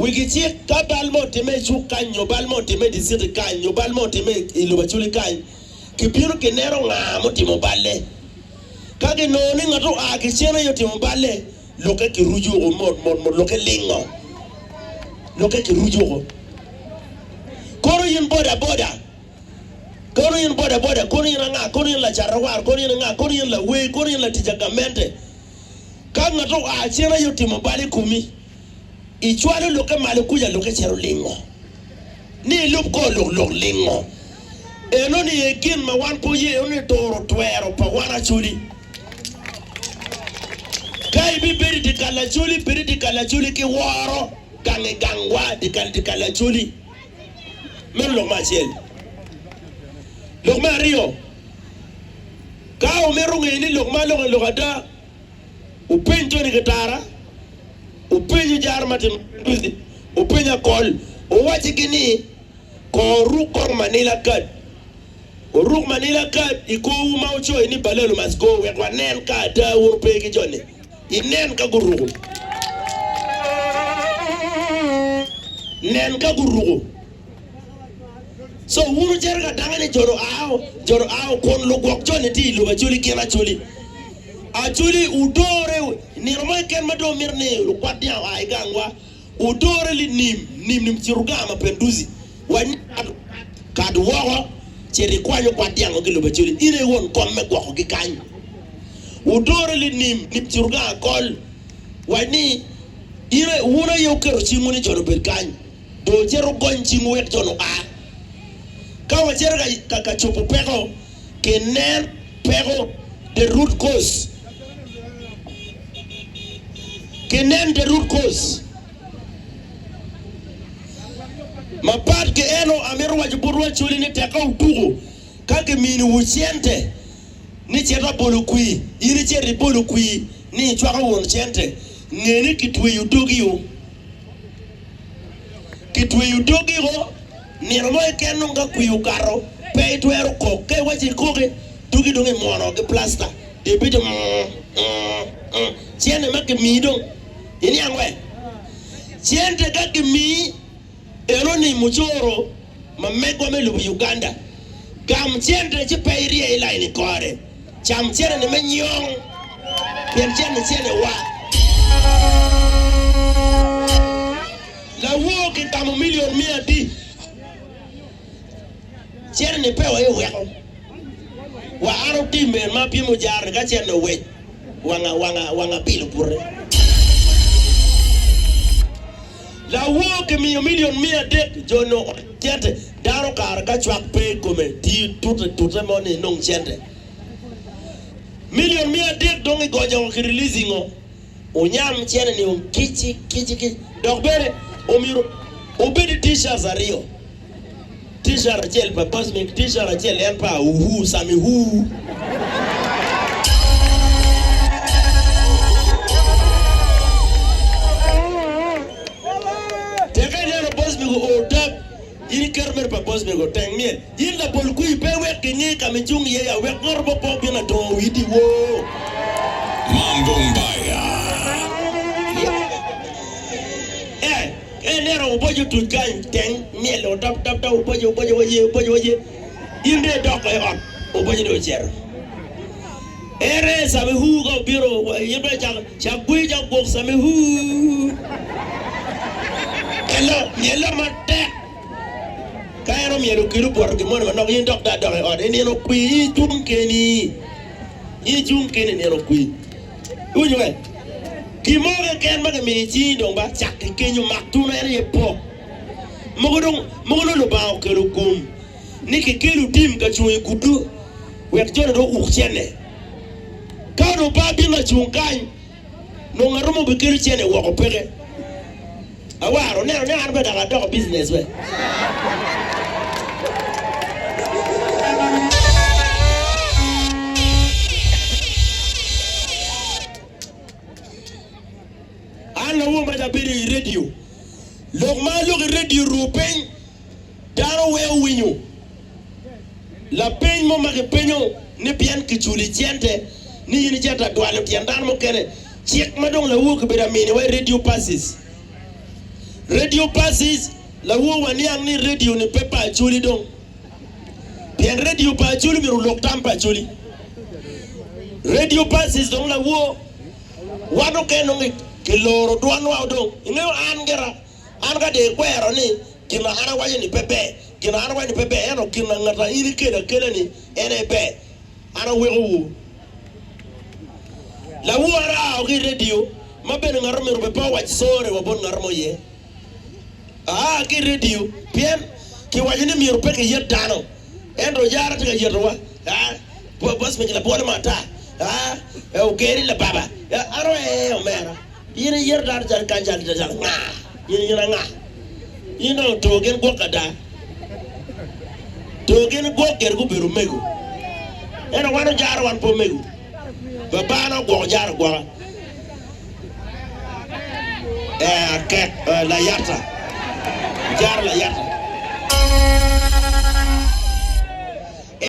Wigi cik, ka bal mo otimme i cuk kany nyo bal mo otimme i diciti kany nyo bal mo otimme i lobo Acholi kany, kibino kineno nga mutimo balle. Ka ginongo ni ngat oa ki cen aye otimo balle, lokke kiruco woko mot mot mot, lokke lingo, lokke kiruco woko. Kono in boda boda, kono in boda boda, kono in anga, kono in lacat awar, kono in anga, kono in lawer, kono in latic a gamente, ka ngat oa cen aye otimo bal i komi, Icwalo lokke malo kuca lokke cito lingo, ni ilub kor lok lok lingo. Eno ni aye gin ma wan pe oye, eno ni turo twero pa wan Acholi. Ka ibibedo i dyekal Acholi, bed i dyekal Acholi ki woro gang i gang wa, dyekal dyekal Acholi. Meno lok me acel. Lok me aryo, ka wumito ngeyo ni lok ma aloko ni lok ada, Wupeny Tony Kitara, wupeny Ojara Martin Mapinduzi, wupeny Akol, wuwaccigi ni, Kor wuruk kong manila kad, wuruk manila kad i korwu ma wucoyo ni Balalu must go wek wanen ka ada wun wupe ki jo-ni. Inen ka guruko. Nen ka guruko. So wun wucito ka dange ni jo-nu ao, jo-nu ao, kun lugwok jo-ni tye i lobo Acholi gin Acholi. Acholi wudore nino mo keken ma dong wumito ni lukwat dyang oa i gangwa, wudore linim nim nim cit wugamo Mapenduzi wa nyo kad woko cit ikwany okwat dyango ki i lobo Acholi in aye won kom me gwokogi kany. Wudore linim nim cit wugamo Akol wac ni in aye wun aye wuketo cingwu ni jo-ni obed kany. Dong wucit wugony cingwu wek jo-nu oa. Ka wacito ka cobo peko, kinen peko, the root cause, kinen the root cause. Mapat ki eno, amito waco botwu Acholi ni tekka wutuko ka kiminiwu cente ni cit abolo kwir, in icito ibolo kwir ni icwako won cente, nge ni kitweyo dogi-u. Kitweyo dogi-o. Nino mo keken dong ka kwir okato, pe itwero kok. Ka iwaco ikoki, dogi dong imwono ki plasta, ibedo mm-mm-mm. Cente ma kimiyi dong iniang we? Cente ka kimiyi, eno-ni mucoro ma megwa me lobo Uganda. Gam cente ci pe irye i lain i kore. Cam cente-ni me nyong, pien cente-ni cente wa. Lawor kigamo milion miya adi? Cente ni pe wa iweko wa an otim en ma apimo jaro ni ka cente owec wanga wanga wanga pilo bute. Lawor kimiyo milion 300 jo no cente dano kare ka cwak pe ikome ti tute tute mo ni inong cente. Milion 300 dong igonyo ki releasing o. Wunyam cene nio kici kici kici. Dok bene omyero wubed ki t-shirts aryo, t-shirt acel pa Cosmic, t-shirt acel en pa Uhuu, Sammy Huu. Teke ineno Bosmic oo tab, in iketo mere pa Bosmic oteng myel. In labol kwir pe iwek ginge ka ma icung iye ya, wek ngat mo pe obin adongo wii dyewor. Mambo Mbaya. Eh, ka ineno oboco otuc kany, teng myel o tap tap tap oboco oboco waye oboco waye, in dong idok i ot, oboco dong ocito. Ere Sami huu ka obino, in bene cak cak gwe cak gwok Sami huu. Elo, myelo matek. Ka en omyelo kidi obwoto gin moni manok, in dok dong adok i ot. I nino kwir, in icung keni. In icung keni i nino kwir. Iwinyo we? Gin mo keken ma kimiyo i cingi dong ba, cak ki kenyo, mak tunu en aye pok. Mogo dong, mogo nongo Lubanga okelo gum ni kikelo tim ka cung i gudo wek jo-ni dong ook cene. Ka onongo pe abino acung kany, Nongo ngat mo obikelo cene woko peke. Awaro oneno ni an bene dok adoko business we. An lawor ma abedo i radio. Lok ma aloko i radio orwo piny, dano weko winyo. Lapeny mo ma kipenyo ni pien kiculi cente ni in icito adwalo tyen dano mukene, cik ma dong lawor kibedo aminiwa i radio passes. Radio Pacis, Lawor waniang ni radio ni pe pa Acholi dong. Pien radio pa Acholi myero olok tam pa Acholi. Radio Pacis dong lawor wan okene dong kiloro dwanwa dong. Ingeyo an gira, an ka dong ikwero ni gin ma an awaco ni pe ber, gin ma an awaco ni pe ber ento gin ma ngat ma in ikelo akela ni en aye ber, an aweko wu. Lawor aa ki i redio ma bene ngat omyero bed pe owac core wa bot ngat mo iye. Aa ki i redio pien kiwaco ni myero pe kiyet dano ento yara tye ka yetowa. Aa bos megi labwolo mo ata. Aa ogeri lababa. An ee omera in iyeto dano calo kany calo nga? In in anga? In dong oto gin gwok ada. To gin gwok gire gubedo omego. Ento wan ojaro wan pe omego. Babana ogwoko jaro agwoka. Ee akek layata. Ojaro layata.